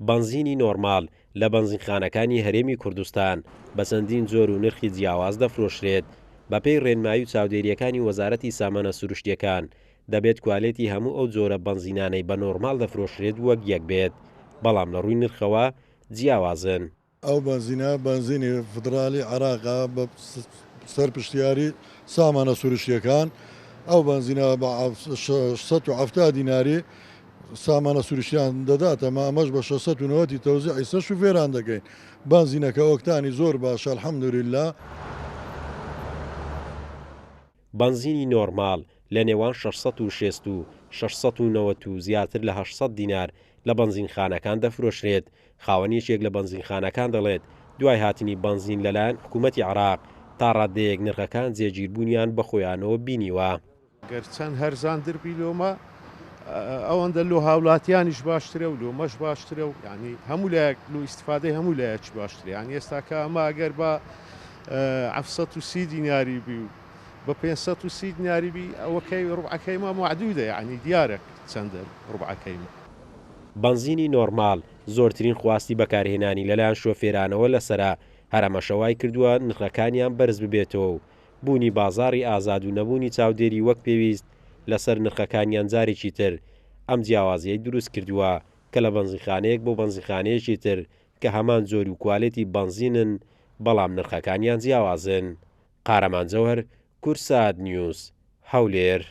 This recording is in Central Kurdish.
بەنزینی نۆرماڵ لە بەنزینخانەکانی هەرێمی کوردستان بە چەندین جۆر و نرخی جیاواز دەفرۆشرێت، بەپێی ڕێنمایی و چاودێرییەکانی وەزارەتی سامانە سروشتییەکان، دەبێت کوالێتی هەموو ئەو جۆرە بەنزینانەی بە نۆرماڵ دەفرۆشرێت وەک یەک بێت، بەڵام لە ڕووی نرخەوە جیاوازن. ئەو بەنزینە بەنزینی فدڕالی عێراقە بە سەرپشتیاری سامانە سروشتیەکان، ئەو بەنزینە بە 670 دیناری سامانە سروشتیان دەداتە مە ئەمەش بە 690 ی تەوزیعی سەر شوفێران دەکەین، بەنزینەکە ئۆکتانی زۆر باشە الحمدللە. بەنزینی نۆرماڵ لە نێوان 660 و 690 و زیاتر لە 800 دینار لە بەنزینخانەکان دەفرۆشرێت، خاوەنی یەکێک لە بەنزینخانەکان دەڵێت، دوای هاتنی بەنزین لەلایەن حکومەتی عێراق تا ڕاددەیەک نرخەکان جێگیربوونیان بەخۆیانەوە بینیوە. گەر چەند هەرزانتر بی لۆمە ئەوەندە لۆ هاولاتیانیش باشترە و لۆمەش باشترە و یعنی هەموو لایەک لۆ ئیستفادەی هەموو لایەکی باشترە یعنی ئێستا کە ئەمە ئەگەر بە 730 دیناری بی و بە 530 دیناری بی ئەوەکەی ڕوبعەکەی ما معدودە یعنی دیارە چەندە ڕوبعەکەی ما. بەنزینی نۆرماڵ زۆرترین خواستی بەکارهێنانی لەلایەن شۆفێرانەوە لەسەرە، هەر ئەمەشە وایکردووە نرخەکانیان بەرزببێتەوە و بوونی بازاڕی ئازاد و نەبوونی چاودێری وەک پێویست لەسەر نرخەکانیان جارێکی تر ئەم جیاوازیەی دروست کردووە کە لە بەنزینخانەیەک بۆ بەنزینخانەیەکی تر کە هەمان جۆر و کوالێتی بەنزینن بەڵام نرخەکانیان جیاوازن. قارەمان جەوهەر، کوردسات نیوز، هەولێر.